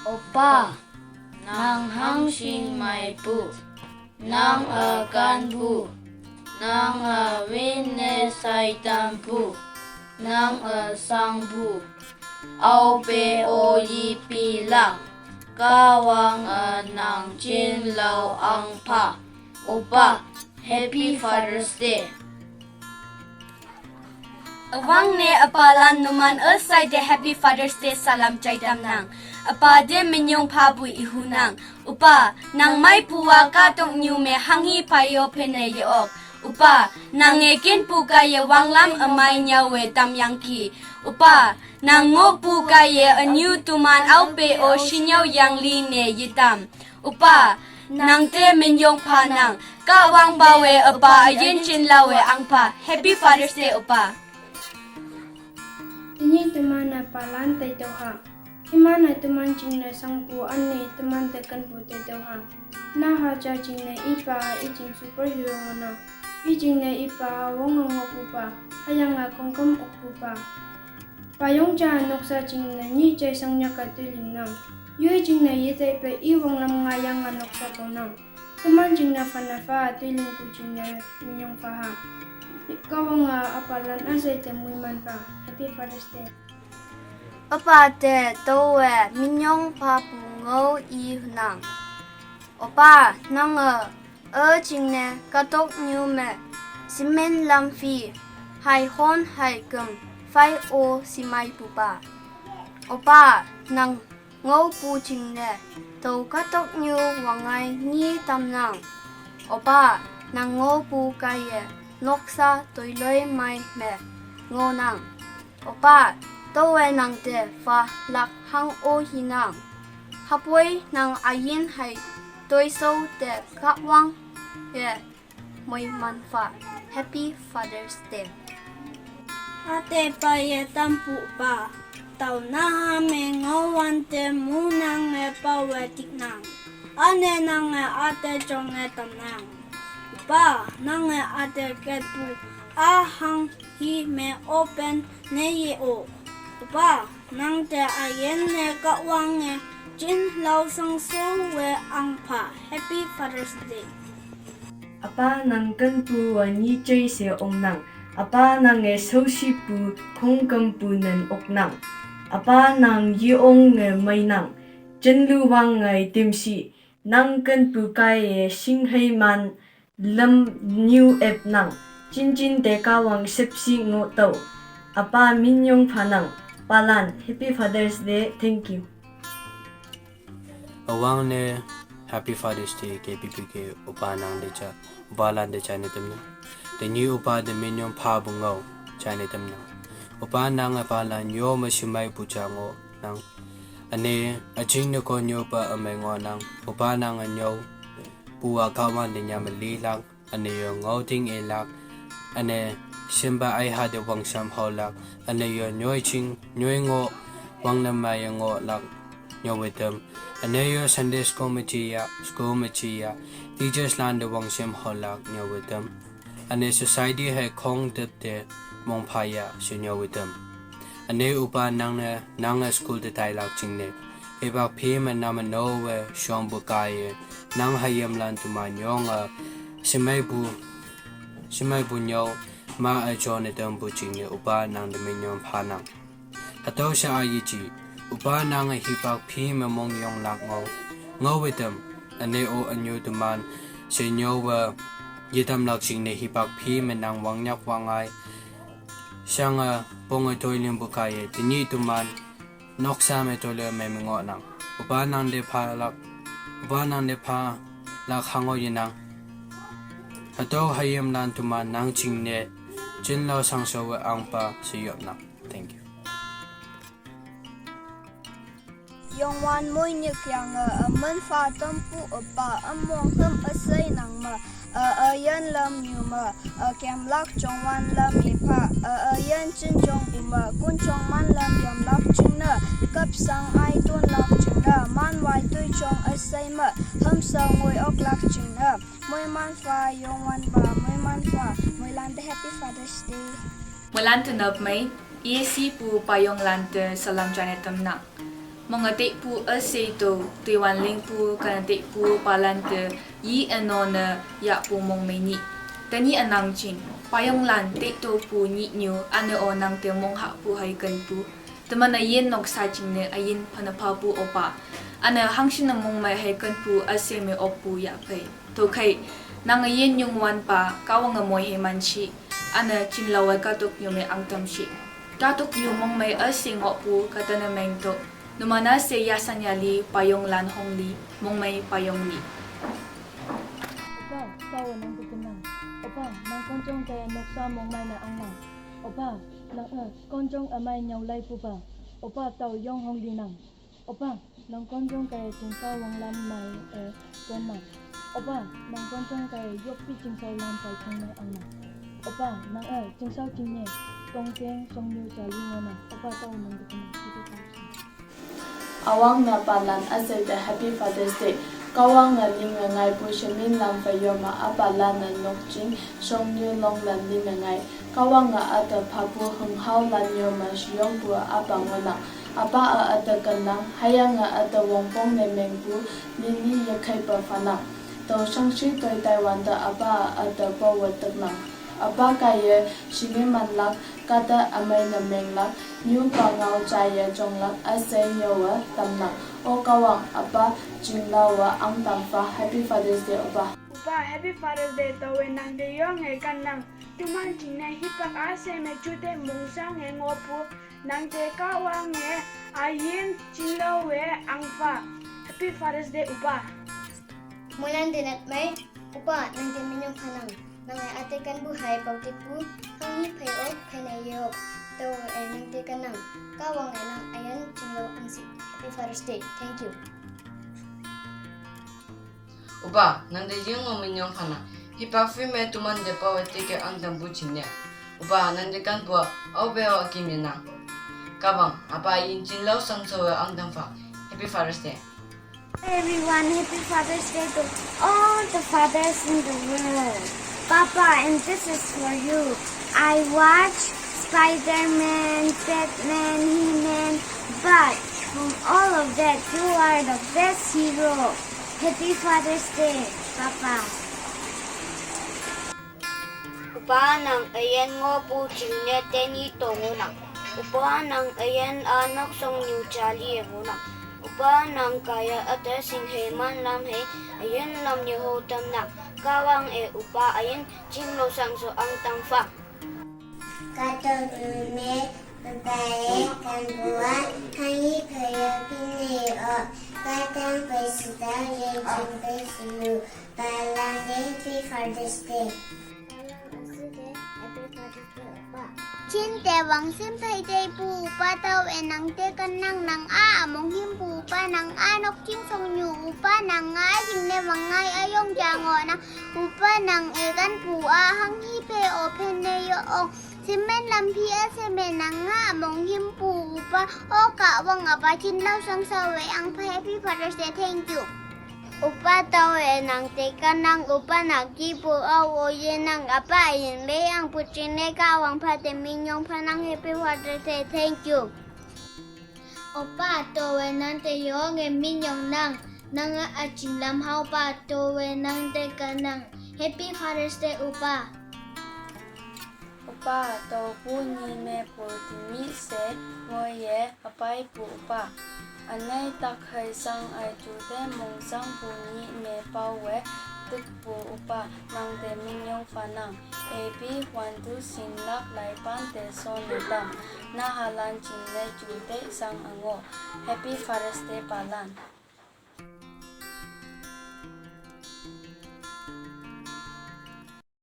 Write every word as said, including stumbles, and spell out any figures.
Opa, nang hangshin maipu, nang a kanpu, nang a wine saitampu, nang a sangpu, aope o yipi lang, Kahwang a nang chinlou angpha. Opa, Happy Father's Day. Üwangne apalan numan üsai te Happy Father's Day salam jaitamnang. Apa te minyong phapu ihunang. Opa, nang maipu a kahtoknyu me hanghi phayo phene yeok. Opa, nange kinpu kaiye wanglam ümei nyüowe tamyangki. Opa, nang ngohpu kaiye ünyu teman aope o shinyüo yangli ne yetam. Opa, nang te minyong phanang. Kahwangpawe üpa üyin chinlaowe angpha. Happy Father's Day, Opa. Tenyih teman-e palan taitüoh ha. Iman-e teman jingne shangpu üne teman te kenpu taitüoh ha. Naha ja jingne ipa, i jing superhero ngohnang. I jingne ipa wonge ngohpupa, hüyange khongküm okpupa. Payong ja noksa jingne nyih jai shangnyak-e toilingnang. Yoi jingne yetaipe i wanglam ngaiyange noksa tonang. Teman jingne phanne pha toilingpu jingne minyong pha ha. Kahwange apalan üsai te moiman pha. Happy Father's Day. Üpa te taowe minyong phapu ngao ihunang. Opa, nange, e, jingne kahtoknyu me, simen lam phi, hai hon hai küm, phei o shimeipupa. Opa, nang ngaopu jingne, tao kahtoknyu wangngai nyi tamnang. Opa, nang ngaopu kaiye, noksa toiloi mei me, ngohnang. Opa, taowe nang te phalak hang o hinang. Hüpoi nang üyin hai toishao te Kahwang ye moiman pha. Happy Father's Day. Üte pa ye tampupa, tao naha me ngaowante munange pawe tiknang. Üne nange üte jonge tamnang. Opa, nange üte ketpu, ahang hi me open ne ye-o. Opa, nang te üyin ne Kahwange jinlao shangshowe angpha. Happy Father's Day. Apa nang kenpu wa nyih jai she ongnang. Apa nange shaoshipu khongkümpu nen oknang. Apa nang yeonge meinang. Jinlu wangngai timshi. Nang kenpu kaiye shingheiman lüm nyu epnang. Jinjin te Kahwang shüpshe ngohtüoh. Apa minyong phanang. Palan, Happy Father's Day. Thank you. Üwangne Happy Father's Day K B B K opa nang te ja, opa lan te jaine tamnang. Tenyih opa te minyong phapu ngao jaine tamnang. Opa nange palan yo me shemeipu ja ngohnang. Üne, üjingne konnyüopa ümei ngohnang. Opa nange nyüopu a Kahwang te nyame lilak. Üne yo ngaoting ilak, üne shimpa aiha te wangsam haolak, üne yo nyoijing, nyoi ngoh, wangne meiye ngohlak, nyüowe tam. Üne yo Sunday school me jiya, school me jiya, teachers lan te wangsam haolak, nyüowe tam. Üne society hei khongtüp te mongpha ya, she nyüowe tam. Üne opa nangne, nange school te tailak jingne, hipak phi me name nowe shongpu kaiye, nang hayimlan teman yonge, shemeipu, shemeipu nyüo, ma üjone tampu jingne opa nang te minyong phanang. Hatüo sha-a yeji, opa nange hipak phi me mongyonglak ngao, ngaowe tam, üne-o ünyu teman, she nyüowe, yetamlak jingne hipak phi me nang wangnyak wangngai, shange ponge toilingpu kaiye, tenyih teman, noksa me toile mei me ngohnang. Opa nang te phalak, opa nang te phalak hango yenang. Hatüo hayimlan teman nang jingne, jinlao shangshowe angpha she yopnang. Thank you. Youngwan moinyikyange, ümin pha tampu üpa, ümong hüm üshei nang me, a, üyin lam nyu me, a, kemlak jongwan lam ipha, a, üyin jinjongpu me, konjong manlam yamlak jingne, küpsang ai tonlak jingne, manwai toijong üshei me, hümsha ngoi oklak jingne, moiman pha, Youngwanpa, moiman pha, moilan te Happy Father's Day. Moilan te nap mei, E A C pu payonglan te salam jaine tamnang. Mong a tepu a se to, tuiwan lingpu, kana tepu palan te, yi ano na ya pu mong me ni. Tani anang ching, payong lan te to pu ni nyu, ana o nang te mong ha pu hai kan pu. Teman a yin nok sa ching ne a yin pana pa pu opa. Ana hang shin na mong mai hai kan pu a se me op pu ya pai. To kai, nang a yin yung wan pa, kawang a moi hai man shi. Ana chin la wai katuk nyu me ang tam shi. Katuk nyu mong mai a se ngok pu, katana meng to. Numana se ya sanya li, payong lan hong li, mong mai payong li. Opa, tao nang tu kenang. Opa, nang konjong kaya noksa mong mai na ang nang. Opa, nang e, konjong amai nyau lai pu pa. Opa, tao yong hong li nang. Opa, nang konjong kaya jingsa wang lam mai e, tuan nang. Opa, nang konjong kaya yok pi jingsa lam pai kong mai ang nang. Opa, nang e, jingsa jing ne, tong keng song nyu jali nang. Opa, tao nang tu kenang. Awang na palan a se te Happy Father's Day. Kawang a ling a ngai pu shamin lam fa yoma a palan a nok ching shong nyu long lan ling a ngai. Kawang a ata pa pu hung hao lan yoma shiyong pu a pa ngonang. A pa a ata kanang, hayang a ata wong pong ne meng pu, ni ni ya kai pa fanang. Tao shang shi toi Taiwan ta a pa a ata pa wa tak nang. A pa kaya shini man lak, kata amai na meng lak, nyu pa ngau cha ya jong lak, a se nyo wa tam nang. O kawang, a pa, jing la wa ang tam fa, Happy Father's Day, opa. Opa, Happy Father's Day, to we nang te yong e kan nang. Tuman ching ne hipak a se me chu te mong sang e ngo pu, nang te kawang e, a yin, chin lo we, ang fa. Happy Father's Day, opa. Mulan de nat mai, opa, nang te minyong kanang. Nang e ate kan bu hai pau tik pu, hang hi phai ok, phai na ye ok. To e nang te kanang. Kawang e nang ayan ching lo ang si. Happy Father's Day. Thank you. Upa, nang te yung o minyong kanang. Hipak fi me tuman te pau e tik e ang tam bu ching ne. Upa, nang te kan bu, au be o akim ye nang. Kawang, apa yin chin lo sang so e ang tam fa. Happy Father's Day. Hi everyone, happy Father's Day to all the fathers in the world. Papa, and this is for you. I watch Spider-Man, Batman, He-Man, but from all of that, you are the best hero. Happy Father's Day, Papa. Upa nang ayan ngo pu ching ne teni to ngunang. Upa nang ayan anok song nyu jali ngunang. Upa nang kaya ata sing he man lam he ayan lam nyu ho tam nang. Kawang e upa ayan ching lo sang so ang tam fa. Kato nyu me upa e kan bua hangi kaya pine o. Katang pe sida ye jing pe siu. Palang e Happy Father's Day. Palang e Happy Father's Day, Upa. Chin te wang sim thai te pu Upa tao e nang te kan nang nang a among him pu Upa nang a nok ching song nyu Upa nang a jing ne wang ngai a yong jang o nang Upa nang e kan pu a hang hi pe o phen ne yo ong. Sim men lam phi a se men nang a among him pu Upa o ka wang a pa chin lau sang sa we ang pa Happy Father's Day. Thank you. Upa tao e nang te kan nang upa nang ki pu au o ye nang apa yin le ang pu chin le kawang pa te minyong pa nang Happy Father's Day. Thank you. Upa tao e nang te yong e minyong nang nang a chin lam hao pa tao e nang te kan nang Happy Father's Day upa. Upa, to pu ni me pu ti mi se, ngo ye, apai pu upa. Anai tak hai sang ai chu te mong sang pu ni me pau we, tuk pu upa, nang te minyong fa nang. A B one two sin lak lai pan te so ne tam. Na halan chin le chu te sang ango. Happy Father's Day palan.